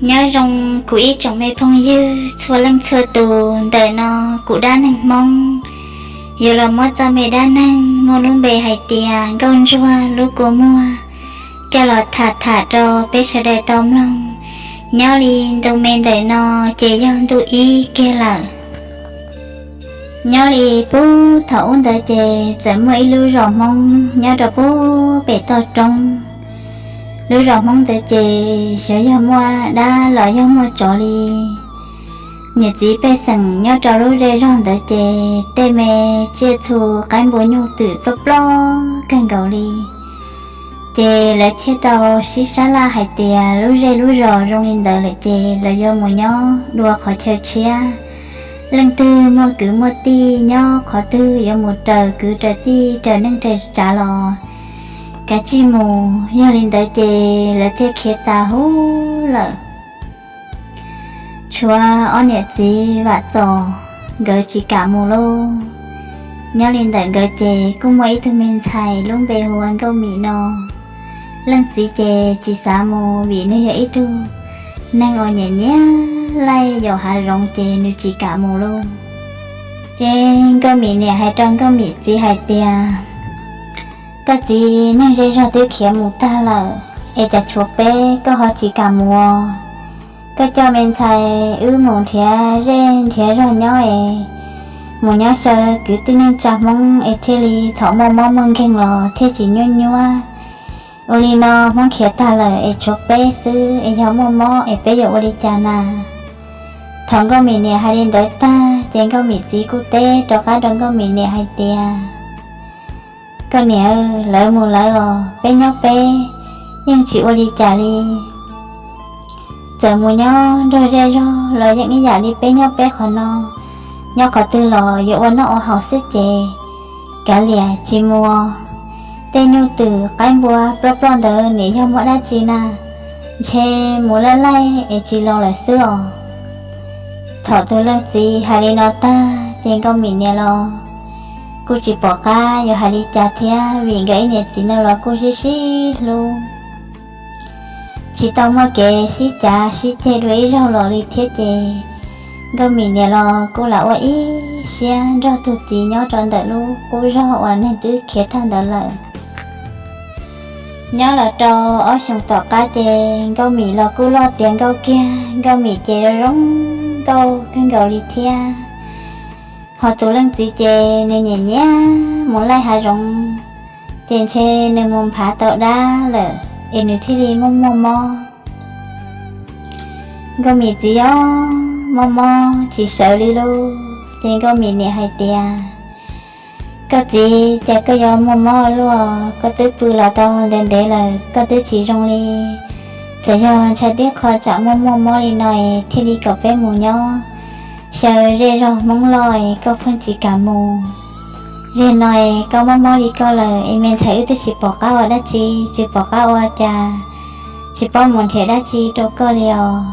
Nyob zoo kuv ib tsoom me phooj ywg txhua leej txhua tus. Ntawm no kuv dab neeg Hmoob yuav los muab txoj me dab neeg muaj lub npe hais tias Nkauj Ntsuag lub kua muag coj los tham tham rau peb sawv daws tau mloog. Nyob li ntu me ntawm no ces yog ntu ib kiag lawm. Nyob li puag thaum ub ntawd ces txawm muaj ib lub zos Hmoob nyob rau puag pem toj roob. Lub zos Hmoob ntawd ces xyov yog muaj dab los yog muaj tsov li, niam txiv pej xeem nyob rau lub zej zog ntawd ces tej me tsiaj txhu qaib npua nyuj twm ploj ploj kawg nkaus li. Ces lawv thiaj tau sib sab laj hais tias lub zej lub zos zoo li ntawd lawm ces lawv yuav mus nyob dua qhov chaw tshiab. Leej twg muaj kwv muaj tij nyob qhov twg yuav mus raws kwv raws tij raws neej raws tsav los kav tsij mus. Yog li ntawd ces lawv thiaj khiav tas huv lawm. Tshuav ob niam txiv Vam Txos nkawd tsis kam mus lauj. Nyob li ntawm nkawd ces kuj muaj ib tug me ntxhais lub npe hu ua Nkauj Mim no. Leej txiv ces tsis xav mus vim nws yog ib tug neeg uas nyiam nyiam laij yaum hav zoov ces nws tsis kam mus lauj. Ces Nkauj Mim niam hais rau Nkauj Mim txiv hais tias, koj txiv, neeg zej zog twb khiav mus tag lawm es cas tshuav peb koj ho tsis kam mus os? Koj coj me ntxhais wb mus nrhiav zej nrhiav zog nyob es mus nyob xyaw kwv tij neej tsa Hmoob es thiaj li thaum muaj mob muaj nkeeg los thiaj tsis nyuaj nyuaj. Ua li no Hmoob khiav tag lawm es tshuav peb xwb es yog muaj mob es peb yuav ua li cas na? Thaum Nkauj Mim niam hais li ntawd tag ces Nkauj Mim txiv kuj teb rov qab rau Nkauj Mim niam hais tias, koj niam, lawv mus lawv os, peb nyob peb yeej tsis ua li cas li. Txawm mus nyob nrog zej zog los yeej ib yam li peb nyob peb qhov no, nyob qhov twg los yuav ua noj ua haus xwb ces kav liam tsis mus. Tej nyuj twm qaib npua ploj ploj ntawd nim yog muaj dab tsi na? Ntshe mus laij laij es tsis los lawm xwb os. Thaum tus leej txiv hais li no tag ces Nkauj Mim niam los kuj tsis pom qab yuav hais li cas thiab vim nkawd ib niam txiv no los kuj sib sib hlub, tsis tau muaj kev sib cav sib ceg dua ib zaug los li thiab ces Nkauj Mim niam los kuj lam ua ib siab nrog tus txiv nyob rau ntawm lub qub zog uas neeg twb khiav tag ntawd lawm. Nyob los rau ob xyoos tom qab ces Nkauj Mim los kuj loj tiav nkauj kiag, Nkauj Mim ces zoo zoo nkauj kawg nkaus li thiab. Ho tus leej txiv ces nws nyiam nyiam mus laij hav zoov, ces ntshe nws mus nphav tau dab lawm es nws thiaj li muaj muaj mob. Nkauj Mim txiv os, mob mob tsis sawv li lauj. Ces Nkauj Mim niam hais tias, koj txiv, cas koj yuav muaj mob ua luaj? Koj twb pw los tau ntev ntev lawm, koj twb tsis zoo li. Txawm yog ntshai tib qho tsam muaj muaj mob li no es thiaj li kom peb mus nyob xyaw zej zog Hmoob loj es koj pheej tsis kam mus. Zeg no es koj mob mob li koj lawm es me ntxhais wb twb tsis pom qab ua dab tsi, tsis pom qab ua cas, tsis paub mus nrhiav dab tsi rau koj li os.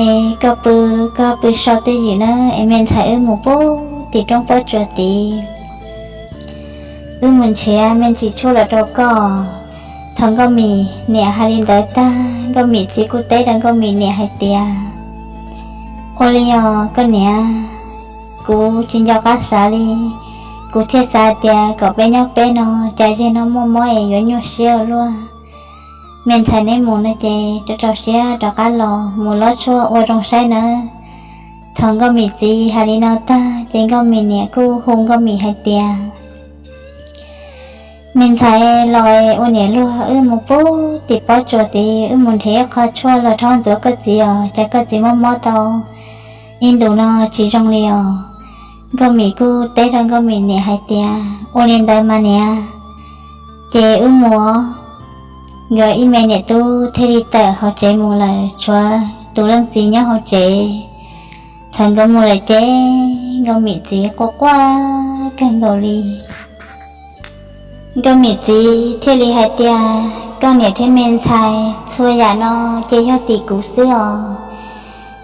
Es koj pw, koj pw so twj ywm na, es me ntxhais wb mus puag tim roob pob tsuas tid, wb mus nrhiav me ntsis tshuaj los rau koj. Thaum Nkauj Mim niam hais li ntawd tag, Nkauj Mim txiv kuj teb rau Nkauj Mim niam hais tias, ua li os koj niam, kuv tsis nco qab xav li. Kuv thiaj xav tias kom peb nyob peb no, cas zeg no muaj mob es yuav nyuaj siab ua luaj. Me ntxhais neb mus no ces rau rau siab rov qab los mus lov tshuaj ua zoo saib nawb. Thaum Nkauj Mim txiv hais li no tag ces Nkauj Mim niam kuj hu Nkauj Mim hais tias, me ntxhais, los ua niam luag wb mus puag tim pob tsuas tid, wb mus nrhiav ib qho tshuaj los rhaub ntxuav koj txiv os, cas koj txiv mob mob tau ib ntus no tsis zoo li os. Nkauj Mim kuj teb rau Nkauj Mim niam hais tias, ua li ntawd mas niam, ces wb mus. Nkawd ib me niam tub thiaj li tawm hauv tsev mus lawm, tshuav tus leej txiv nyob hauv tsev. Thaum nkawd mus lawm ces Nkauj Mim txiv quaj quaj kawg nkaus li. Nkauj Mim txiv thiaj li hais tias, koj niam thiab me ntxhais, txhua yam no ces yog tim kuv xwb os,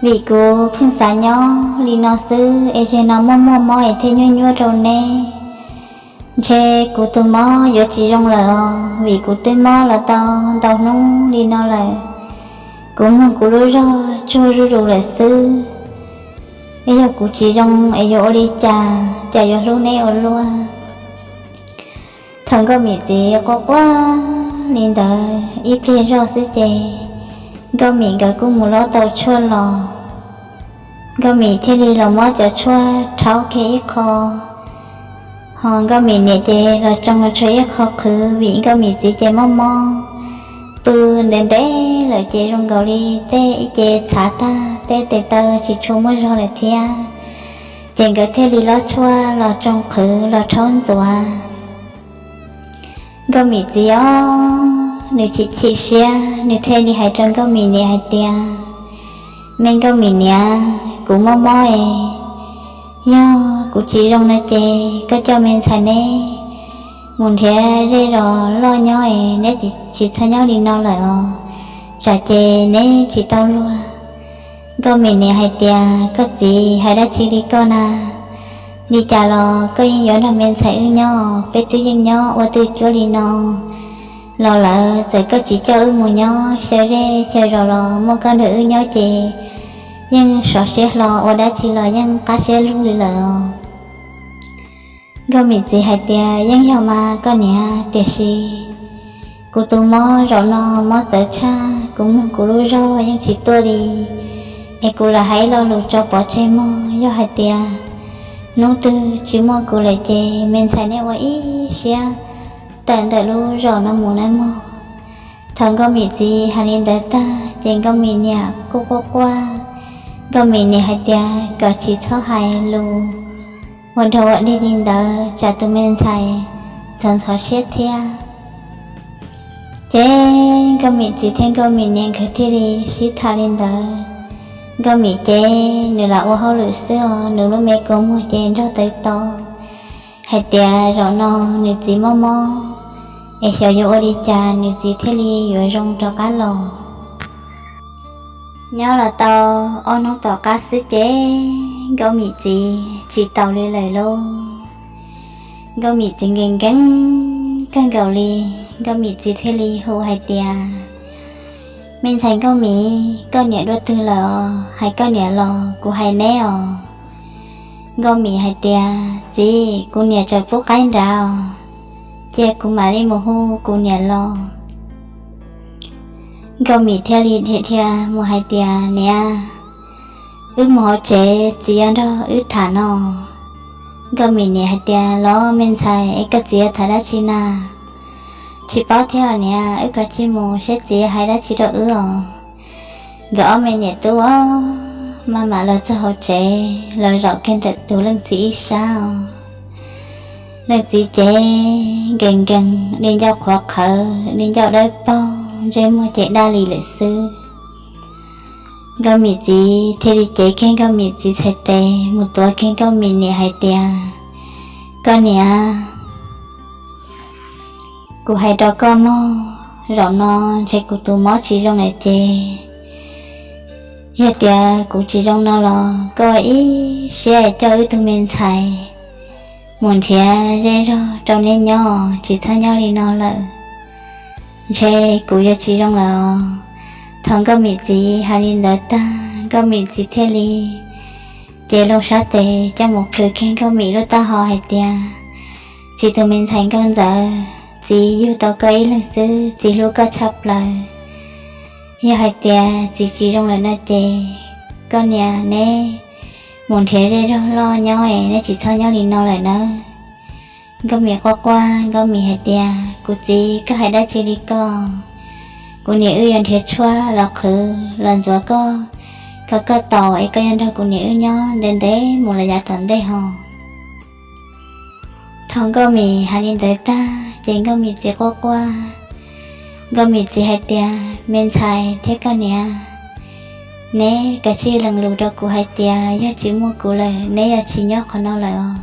vim kuv pheej xav nyob li no xwb es zeg no muaj muaj mob es thiaj nyuaj nyuaj rau neb. Ntshe kuv tus mob yuav tsis zoo lawm os, vim kuv twb mob los tau ntau hnub li no lawm. Kuv mloog kuv lub zog tsuag zuj zus lawm xwb. Yog kuv tsis zoo es yuav ua li cas, cas yuav hlub neb ua luaj? Thaum Nkauj Mim txiv quaj quaj li ntawd ib pliag zog xwb ces Nkauj Mim nkawd kuj mus lob tau tshuaj los. Nkauj Mim thiaj li los muab cov tshuaj rhaub kiag ib qho, ho Nkauj Mim niam ces los tsoo tshuaj ib qho qhwv, vim Nkauj Mim txiv ces mob mob pw ntev ntev lawm ces zoo nkaus li tej ib ce txhav tag, tej tes taw tsis tshua muaj zog lawm thiab. Ces nkawd thiaj li lob tshuaj los tsoo qhwv los rhaub ntxuav. Nkauj Mim txiv os, nws chim chim siab, nws thiaj li hais rau Nkauj Mim niam hais tias, me Nkauj Mim niam, kuv mob mob es, yog kuv tsis zoo no ces koj coj me ntxhais neb mus nrhiav zej zos loj nyob es neb tsis txhob nyob li no lawm os, tsam ces neb tsis tau luag. Nkauj Mim niam hais tias, koj txiv hais dab tsi li koj na? Li cas los koj yeej yuav nrog me ntxhais wb nyob, peb twb yeej nyob ua twj cuab li no los lawm, txawm koj tsis coj wb mus nyob xyaw zej xyaw zos los muaj koj nrog wb nyob ces yeej sov siab hlo, ua dab tsi los yeej qab siab lug li lawm os. Nkauj Mim txiv hais tias, yeej yog mas koj niam, tiam sis kuv tus mob zaum no mob txawv tshaj, kuv mloog kuv lub zog yeej tsis tuaj li, es kuv lam hais ib lo lus tso pov tseg mog, yog hais tias hnub twg tsis muaj kuv lawm ces me ntxhais neb ua ib siab tawm ntawm lub zos no mus nawb mog. Thaum Nkauj Mim txiv hais li ntawd tag ces Nkauj Mim niam kuj quaj quaj. Nkauj Mim niam hais tias, kom tsis txhob hais lus ua dog ua dig li ntawd, tsam tus me ntxhais ntxhov ntxhov siab thiab. Ces Nkauj Mim txiv thiab Nkauj Mim niam nkawd thiaj li sib tham li ntawd. Nkauj Mim ces nws lam ua hauj lwm xwb os, nws lub me kua muag ces nrog tawv tau hais tias zaum no nws txiv mob mob, es xyov yuav ua li cas nws txiv thiaj li yuav zoo rov qab los. Nyob los tau ob hnub tom qab xwb ces Nkauj Mim txiv tsis taus li lawm lauj. Nkauj Mim txiv nkees nkees kawg nkaus li, Nkauj Mim txiv thiaj li hu hais tias, me ntxhais Nkauj Mim, koj niam dua twg lawm os? Hais koj niam los kuv hais neb os. Nkauj Mim hais tias, txiv, kuv niam tseem pub qaib nrad os, cia kuv mam li mus hu kuv niam los. Nkauj Mim thiaj li dhia dhia mus hais tias, niam, wb mus hauv tsev, txiv yuav nrog wb tham no. Nkauj Mim niam hais tias, los me ntxhais, es koj txiv yuav tham dab tsi na? Tsis paub thiab niam, wb kav tsij mus seb txiv hais dab tsi rau wb os. Nkawd ob me niam tub os, maj mam los txog hauv tsev los zaum kiag ntawm tus leej txiv ib sab os. Leej txiv ces nkees nkees, di ncauj qhuav qhawv, di ncauj dawb paug, ntsej muag ces daj li lawm xwb. Nkauj Mim txiv thiaj li cev kiag Nkauj Mim txiv txhais tes mus tuav kiag Nkauj Mim niam hais tias, koj niam, kuv hais rau koj mog, zaum no ntshe kuv tus mob tsis zoo lawm ces, yog tias kuv tsis zoo no los koj ua ib siab coj wb tug me ntxhais mus nrhiav zej zog rau neb nyob, tsis txhob nyob li no lawm, ntshe kuv yuav tsis zoo lawm os. Thaum Nkauj Mim txiv hais li ntawd tag, Nkauj Mim txiv thiaj li cev loo sab tes coj mus plhws kiag Nkauj Mim lub taub hau hais tias, txiv tus me ntxhais Nkauj Ntxawm, txiv yug tau koj ib leeg xwb, txiv hlub koj tshaj plaws. Yog hais tias txiv tsis zoo lawm no ces koj niam neb mus nrhiav zej zog loj nyob es neb tsis txhob nyob li no lawm nawb. Nkauj Mim quaj quaj, Nkauj Mim hais tias, kuv txiv, koj hais dab tsi li koj? Kuv niam wb yuav nrhiav tshuaj los qhwv los ntxuav koj, kom koj taus es koj yuav nrog kuv niam wb nyob ntev ntev mus los yav tom ntej ho. Thaum Nkauj Mim hais li ntawd tag ces Nkauj Mim txiv quaj quaj. Nkauj Mim txiv hais tias, me ntxhais thiab koj niam, neb kav tsij lees lus rau kuv hais tias yog tsis muaj kuv lawm neb yuav tsis nyob qhov no lawm os.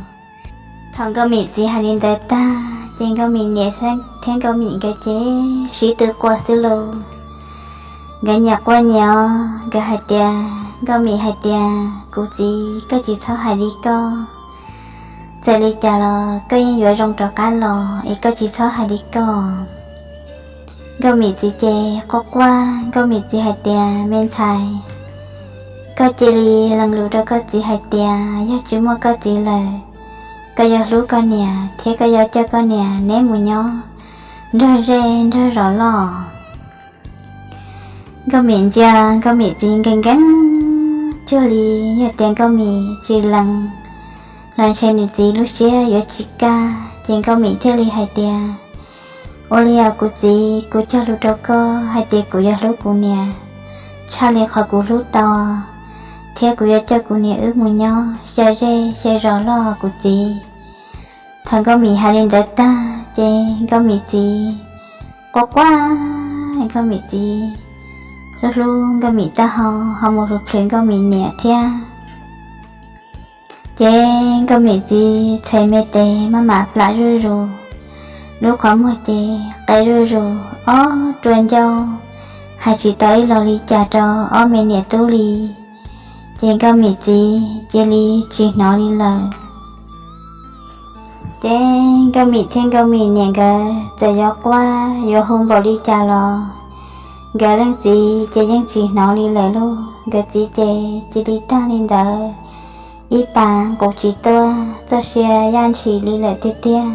Thaum Nkauj Mim txiv hais li ntawd tag ces Nkauj Mim niam thiab Nkauj Mim nkawd ces sib tw quaj xwb lauj. Nkawd nyias quaj nyias os, nkawd hais tias, Nkauj Mim hais tias, kuv txiv, koj tsis txhob hais li koj. Txawm li cas los koj yeej yuav zoo rov qab los es koj tsis txhob hais li koj. Nkauj Mim txiv ces quaj quaj, Nkauj Mim txiv hais tias, Me ntxhais, koj cia li lees lus rau koj txiv hais tias yog tsis muaj koj txiv lawm, koj yuav hlub koj niam thiab koj yuav coj koj niam neb mus nyob nrog zej nrog zos loj. Nkauj Mim ntsia Nkauj Mim txiv nkees nkees cuag li, yog tias Nkauj Mim tsis lees los ntshe nws txiv lub siab yuav tsis kaj. Ces Nkauj Mim thiaj li hais tias, Ua li os kuv txiv, kuv cog lus rau koj hais tias kuv yuav hlub kuv niam tshaj li qhov kuv hlub tau, thiab kuv yuav coj kuv niam wb mus nyob xya zej xya zos loj kuv txiv. Thaum Nkauj Mim hais li ntawd tag ces Nkauj Mim txiv quaj quaj, Nkauj Mim txiv hlub hlub Nkauj Mim taub hau ho mus plhws plhws Nkauj Mim niam thiab. Ces Nkauj Mim txiv txhais me tes maj mam plam zuj zus, lub qhov muag ces qe zuj zus ob rua ncauj, hais tsis tau ib lo li cas rau ob me niam tub li. Ces Nkauj Mim txiv cia li tsis hnov li lawm. Ces Nkauj Mim thiab Nkauj Mim niam nkawd txawm yuav quaj yuav hu npaum li cas los nkawd leej txiv ces yeej tsis hnov li lawm lauj. Nkawd txiv ces cia li tag li ntawd, ib pas nqus tsis tuaj, txoj sia yaj ntshis li lawm tiag tiag.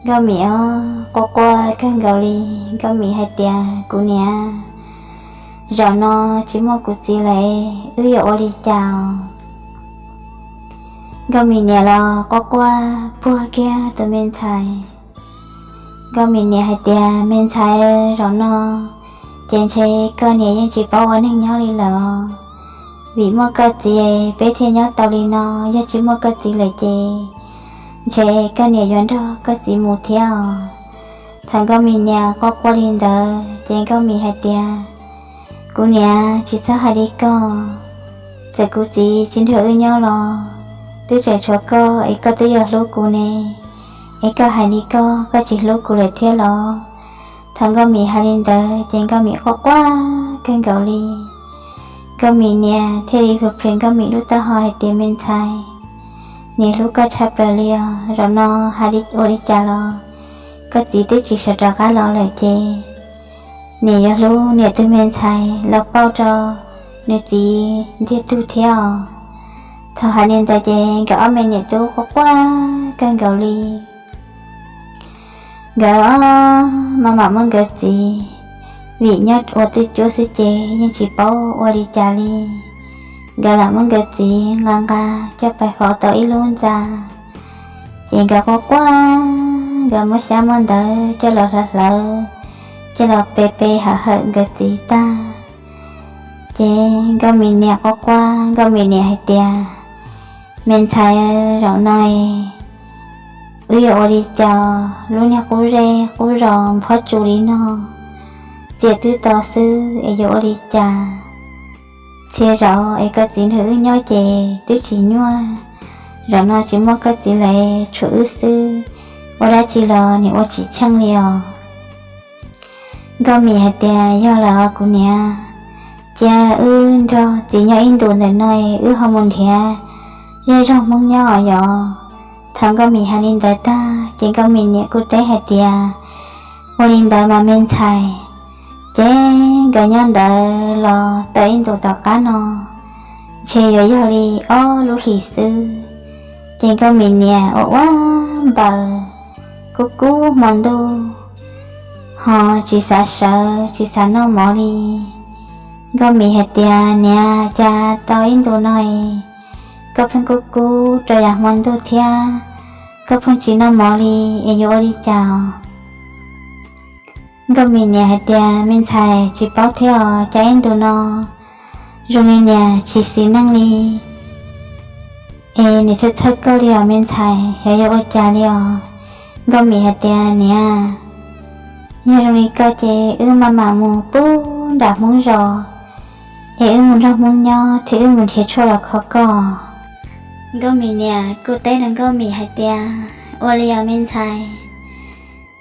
Nkauj Mim ob quaj quaj kawg nkaus li. Nkauj Mim hais tias, Kuv niam, zaum no tsis muaj kuv txiv lawm, wb yuav ua li cas? Nkauj Mim niam los quaj quaj puag kiag tus me ntxhais. Nkauj Mim niam hais tias, Me ntxhais, zaum no ces ntshe koj niam yeej tsis paub ua neeg nyob li lawm os. Vim muaj koj txiv peb thiaj nyob tau li no, yog tsis muaj koj txiv lawm ces ntshe koj niam yuav nrog koj txiv mus thiab os. Thaum Nkauj Mim niam quaj quaj li ntawd ces Nkauj Mim hais tias, Kuv niam, tsis txhob hais li koj. Txawm kuv txiv tsis nrog wb nyob los twb tseem tshuav koj es koj twb yuav hlub kuv ne, es koj hais li koj, koj tsis hlub kuv lawm thiab los? Thaum Nkauj Mim hais li ntawd ces Nkauj Mim quaj quaj kawg nkaus li. Nkauj Mim niam thiaj li plhws plhws Nkauj Mim lub taub hau hais tias, Me ntxhais, niam hlub koj tshaj plaws li os. Zaum no hais li ua li cas los koj txiv twb tsis sawv rov qab los lawm ces niam yuav hlub niam tus me ntxhais los pauj rau nws txiv ntiag tug thiab os. Thaum hais li ntawd ces nkawd ob me niam tub quaj quaj kawg nkaus li. Nkawd ob maj mam muab nkawd txiv, vim nyob ua twj cuab xwb ces yeej tsis paub ua li cas li. Nkawd lam muab nkawd txiv nqa nqa coj pais faus tau ib lub ntxa. Ces nkawd quaj quaj, nkawd muab xyab muab ntawv coj los hlawv hlawv, coj los pe pe hawm hawm nkawd txiv tag. Ces Nkauj Mim niam quaj quaj, Nkauj Mim niam hais tias, Me ntxhais, zaum no wb yuav ua li cas? Lub niag qub zej qub zos nphob tsu li no, txias twb to xwb es yuav ua li cas? Txhia zaum es koj txiv nrog wb nyob ces twb tsis nyuaj, zaum no tsis muaj koj txiv lawm tshuav wb xwb, ua dab tsi los nim ua tsis tsheej li os. Nkauj Mim hais tias, Yog lawm os kuv niam, cia wb nrog txiv nyob ib ntus ntawm no, wb ho mus nrhiav zej zog Hmoob nyob os yos. Thaum Nkauj Mim hais li ntawd tag ces Nkauj Mim niam kuj teb hais tias, Ua li ntawd mas me ntxhais. Ces nkawd nyob ntawd los tau ib ntus tom qab no, ntshe yuav yog li ob lub hlis xwb, ces Nkauj Mim niam ua ua npaws, kub kub hmo ntuj, ho tsis xav sawv tsis xav noj mov li. Nkauj Mim hais tias, Niam, cas tau ib ntus no koj pheej kub kub rau yav hmo ntuj thiab, koj pheej tsis noj mov li, es yuav ua li cas? Nkauj Mim niam hais tias, Me ntxhais, tsis paub thiab os, cas ib ntus no zoo li niam tsis xis neej li, es niam txhawj txhawj koj li os me ntxhais, xyov yuav ua cas li os. Nkauj Mim hais tias, Niam, yog zoo li koj ces wb maj mam mus pub nram Hmoob zos, es wb mus nrog Hmoob nyob thiab wb mus nrhiav tshuaj los kho koj. Nkauj Mim niam kuj teb rau Nkauj Mim hais tias, Ua li os me ntxhais,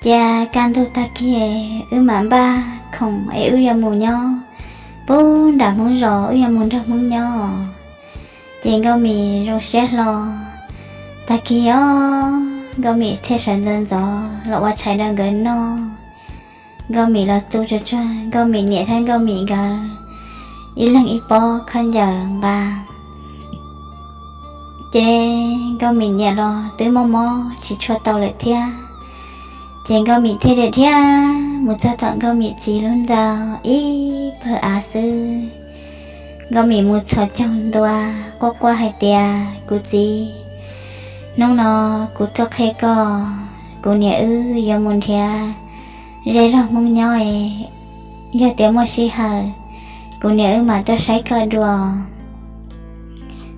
cia kaj ntug tag kis wb mam npaj khoom es wb yuav mus nyob pub nram Hmoob zos, wb yuav mus nrog Hmoob nyob. Ces Nkauj Mim zoo siab hlo, tag kis os Nkauj Mim thiaj sawv ntxov ntxov los ua tshais rau nkawd noj. Nkauj Mim los tu tsuag tsuag Nkauj Mim niam thiab Nkauj Mim nkawd ib leeg ib pob khaub ncaws nqa. Ces Nkauj Mim niam los twb mob mob tsis tshua tau lawm thiab. Ces Nkauj Mim thiaj li dhia mus txog tom Nkauj Mim txiv lub ntxa ib pawg av xwb. Nkauj Mim mus txhos caug ntua quaj quaj hais tias, Kuv txiv, hnub no kuv tuaj qhia koj, kuv niam wb yuav mus nrhiav zej zog Hmoob nyob es yog tias muaj sij hawm, kuv niam wb mam tuaj saib koj dua.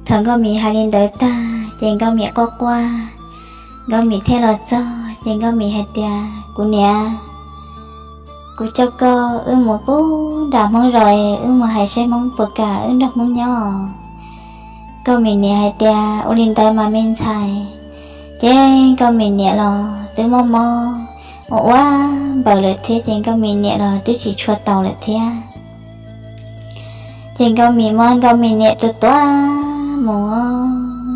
Thaum Nkauj Mim hais li ntawd tag ces Nkauj Mim quaj quaj, Nkauj Mim thiaj los txog ces Nkauj Mim hais tias, Kuv niam, kuv coj koj wb mus pub nram Hmoob zos, wb mus hais seb Hmoob puas kam wb nrog Hmoob nyob. Nkauj Mim niam hais tias, Ua li ntawd mas me ntxhais. Ces Nkauj Mim niam los twb mob mob ua ua npaws lawm thiab ces Nkauj Mim niam los twb tsis tshua taus lawm thiab. Ces Nkauj Mim muab Nkauj Mim niam tua tuav mus,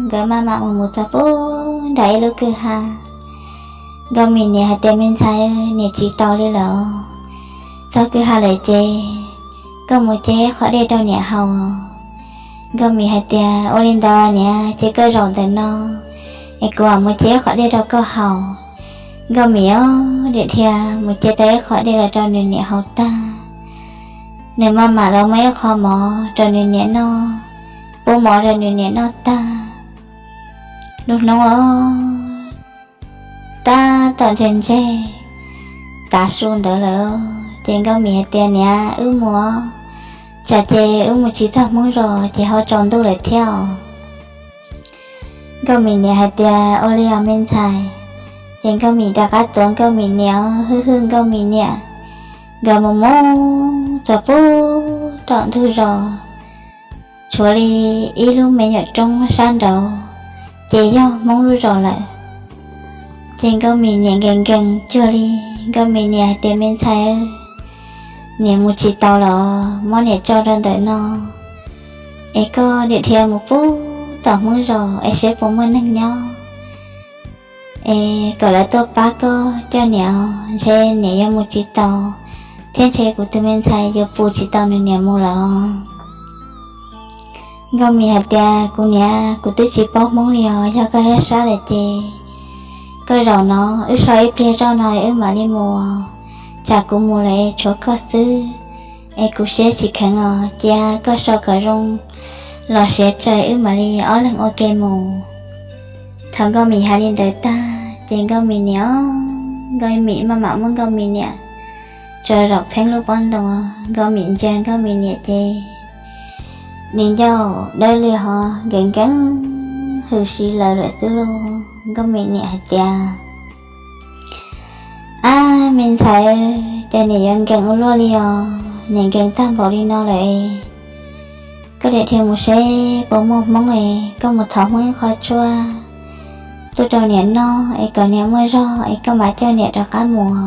nkawd maj mam mus mus txog pub nram ib lub kwj ha. Nkauj Mim niam hais tias, Me ntxhais, niam tsis taus li lawm, txog kwj ha lawm ces koj mus ce qhov dej rau niam haus. Nkauj Mim hais tias, Ua li ntawd niam, ces koj zaum ntawm no es kuv mam mus ce qhov dej rau koj haus. Nkauj Mim os, dhia dhia mus ce tau ib qhov dej los rau nws niam haus tag. Nws maj mam los muab ib qho mov rau nws niam noj, pub mov rau nws niam noj tag. Lub hnub os, tab tom ntseg ntseg tav su ntawd lawm ces Nkauj Mim hais tias, Niam, wb mus, tsam ces wb mus tsis txog Hmoob zos ces ho tsaus ntuj lawm thiab os. Nkauj Mim niam hais tias, Ua li os me ntxhais. Ces Nkauj Mim rov qab tuav Nkauj Mim niam, hwj hwj Nkauj Mim niam. Nkawd mus mus txog pub tom ntug zos, tshuav li ib lub me nyuam roob sab nraud ces yog Hmoob lub zos lawm. Ces Nkauj Mim niam nkees nkees cuag li, Nkauj Mim niam hais tias, Me ntxhais, niam mus tsis taus los muab niam tso rau ntawm no es koj dhia dhia mus pub tom Hmoob zos es seb puas muaj neeg nyob es kom lawv tuaj pab koj coj niam, ntshe niam yuav mus tsis taus thiab ntshe kuv tus me ntxhais yuav pus tsis tau nws niam mus lawm. Nkauj Mim hais tias, Kuv niam, kuv twb tsis paub Hmoob li os, yog koj sab sab lawm ces koj zaum no, wb so ib pliag zoj no wb mam li mus. Tsam kuv mus lawm es tshuav koj xwb es kuv siab tsis kheev os, cia koj so kom zoo los siav tso wb mam li ob leeg ua ke mus. Thaum Nkauj Mim hais li ntawd tag ces Nkauj Mim niam, Nkauj Mim maj mam muab Nkauj Mim niam tso zaum pheeb lub pob ntoo. Nkauj Mim ntsia Nkauj Mim niam ces ni ncauj dawb li hov nkees nkees hws si lawv lawm xwb lauj. Nkauj Mim niam hais tias, Ab me ntxhais, cas niam yuav nkees ua luaj li os, niam nkees tag npaum li no lawm. Koj dhia dhia mus seb puas muaj Hmoob es koj mus thov Hmoob ib qho tshuaj tuaj rau niam noj es kom niam muaj zog es koj mam coj niam rov qab mus.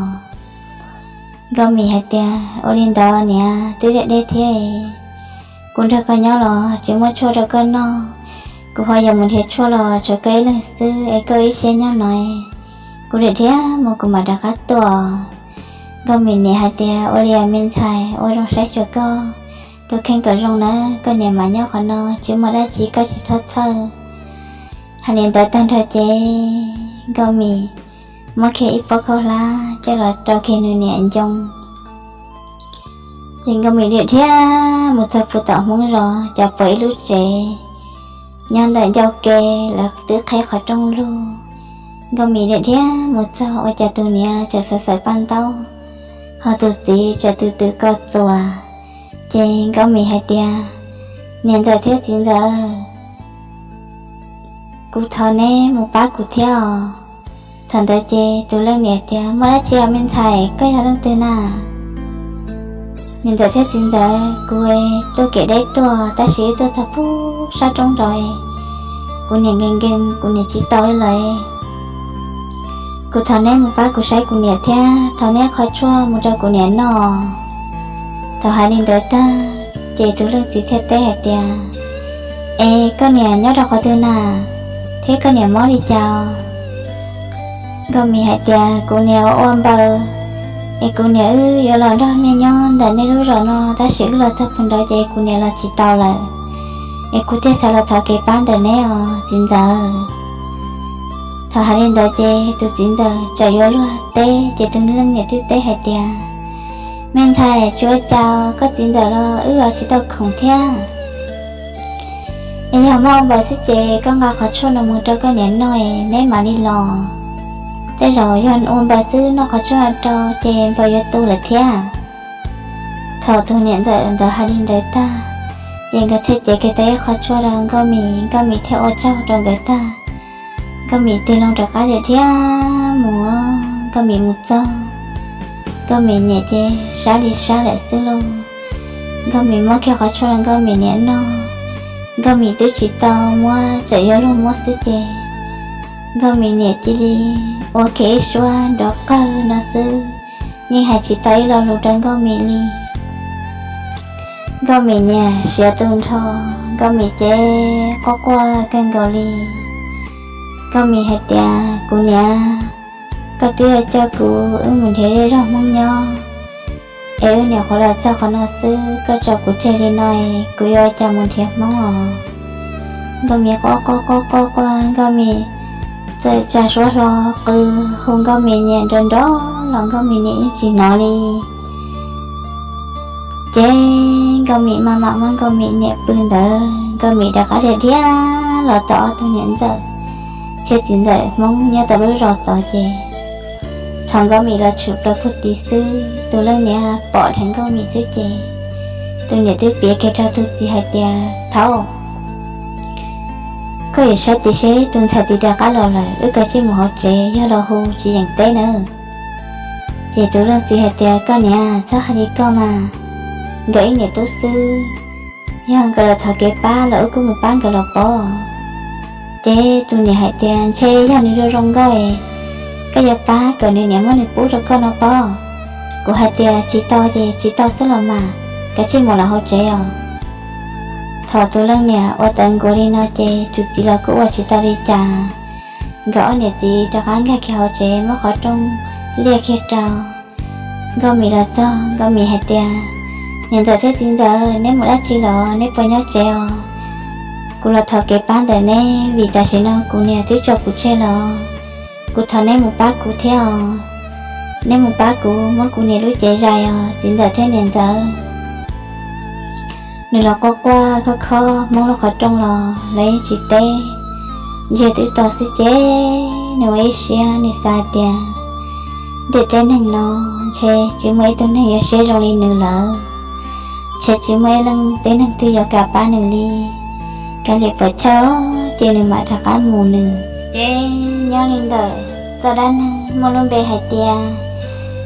Nkauj Mim hais tias, Ua li ntawd niam, twb deb deb thiab, kuv nrog koj nyob los tsis muaj tshuaj rau koj noj. Kuv ho yuav mus nrhiav tshuaj los tshuav koj ib leeg xwb es koj ib siab nyob no, kuv dhia dhia mus kuv mam rov qab tuaj. Nkauj Mim niam hais tias, Ua li me ntxhais, ua zoo saib xyuas koj tus kheej kom zoo nawb, koj niam mas nyob qhov no tsis muaj dab tsi koj tsis txhob txhawj. Hais li ntawd tag nrho ces Nkauj Mim muab kiag ib pob khaub hlab coj los rau kiag nws niam ncoo. Ces Nkauj Mim dhia dhia mus txog puag tom Hmoob zos, cas pom ib lub tsev nyob ntawm ncauj ke, lawv twb qhib qhov rooj lug. Nkauj Mim dhia dhia mus txog ua cas tus niam tseem xaws xaws paj ntaub, ho tus txiv tseem tws tws ko txuas. Ces Nkauj Mim hais tias, Niam ntxawm thiab txiv ntxawm, kuv thov neb mus pab kuv thiab os. Thaum ntawd ces tus leej niam tias, Muaj dab tsi os me ntxhais, koj yog leej twg na? Niam ntxawm thiab txiv ntxawm, kuv tuaj kev deb tuaj tab sis wb tuaj txog pub sab roob nrad, kuv niam nkees nkees kuv niam tsis tau li lawm. Kuv thov neb mus pab kuv saib kuv niam thiab thov neb qhov tshuaj mus rau kuv niam noj. Thaum hais li ntawd tag ces tus leej txiv thiaj teb hais tias, Es koj niam nyob rau qhov twg na, thiab koj niam mob li cas? Nkauj Mim hais tias, Kuv niam ua ua npaws Es kuv niam wb yuav los nrog nej nyob ntawm nej lub zos no, tab sis wb los txog puag nraud ces kuv niam los tsis tau lawm, es kuv thiaj xav los thov kev pab ntawm neb os txiv ntxawm. Thaum hais li ntawd ces tus txiv ntxawm txawm yuav luag teb, ces tus leej niam twb teb hais tias, Me ntxhais, tsis ua cas, koj txiv ntxawm los wb los tsis tau khoom thiab. Es yog muab ua npaws xwb ces koj nqa qhov tshuaj no mus rau koj niam noj, neb mam li los. Tej zaum yog ua npaws xwb noj qhov tshuaj no rau ces npaws yuav tu lawm thiab. Thaum tus niam ntxawm ntawd hais li ntawd tag, ces nkawd thiaj cev kiag tau ib qho tshuaj rau Nkauj Mim, Nkauj Mim thiaj ua tsaug rau nkawd tag. Nkauj Mim tig loo rov qab dhia dhia mus, Nkauj Mim mus txog, Nkauj Mim niam ces sab li sab lawm xwb lauj. Nkauj Mim muab kiag qhov tshuaj rau Nkauj Mim niam noj, Nkauj Mim twb tsis tau muab, txawm yuav luag muab xwb ces Nkauj Mim niam cia li ua kiag ib suab nrov qawg no xwb, yeej hais tsis tau ib lo lus rau Nkauj Mim li. Nkauj Mim niam siav tu nrho, Nkauj Mim ces quaj quaj kawg nkaus li. Nkauj Mim hais tias, Kuv niam, koj twb coj kuv wb mus nrhiav zej zog Hmoob nyob, es wb nyuam qhuav los txog qhov no xwb, koj tso kuv tseg li no, kuv yuav ua cas mus nrhiav Hmoob os? Nkauj Mim quaj quaj quaj quaj quaj, Nkauj Mim txawm tsa suab hlo qw hu Nkauj Mim niam nrov nrov los Nkauj Mim niam yeej tsis hnov li. Ces Nkauj Mim maj mam muab Nkauj Mim niam pw ntawd, Nkauj Mim rov qab dhia dhia los tom ob tug niam ntxawm thiab txiv ntxawm Hmoob nyob tom lub zos tod ces, thaum Nkauj Mim los tshwm plaws puag tid xwb, tus leej niam pom dheev Nkauj Mim xwb ces tus niam twb piav kiag rau tus txiv hais tias, Thaum koj yuav saib tim seb tus ntxhais twg rov qab los lawm, wb kav tsij mus hauv tsev, yog los hu tsis yeem teb nawb. Ces tus leej txiv hais tias, Koj niam, txhob hais li koj mas, nkawd ib niam tub xwb, yog nkawd los thov kev pab los wb kuj mus pab nkawd los pob. Ces tus niam hais tias, Ntshe yog nws zoo zoo nkauj es koj yuav pab kom nws niam muab nws pub rau koj no pob. Kuv hais tias tsis tau ces tsis tau xwb los mas, kav tsij mus lawm hauv tsev os. Thaum tus leej niam ua tawv nkuav li no ces tus txiv los kuj ua tsis tau li cas. Nkawd ob niam txiv rov qab nkag kiag hauv tsev muab qhov rooj liaj kiag rau. Nkauj Mim los txog, Nkauj Mim hais tias, Niam ntxawm thiab txiv ntxawm, neb mus dab tsi los? Neb puas nyob tsev os? Kuv los thov kev pab ntawm neb, vim tam sim no kuv niam twb tso kuv tseg los. Kuv thov neb mus pab kuv thiab os. Neb mus pab kuv muab kuv niam lub cev zais os txiv ntxawm thiab niam ntxawm. Nws los quaj quaj khob khob Hmoob lub qhov rooj los lawv yeej tsis teb. Ntsiag twb to xwb ces nws ua ib siab, nws xav tias, Tej teb neeg no ntshe tsis muaj ib tug neeg yuav siab zoo li nws lawm. Ntshe tsis muaj ib leej tib neeg twg yuav kam pab nws li. Kav liam puas chawj, ces nws mam rov qab mus nws. Ces nyob li ntawm txoj dab neeg muaj lub npe hais tias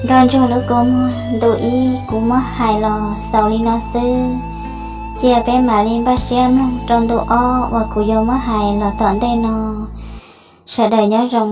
Nkauj Ntsuag lub kua muag ntu ib kuv muab hais los xaus li no xwb. Cia peb mam li npaj siab mloog rau ntu ob uas kuv yuav muab hais los tom ntej no. Sawv daws nyob zoo.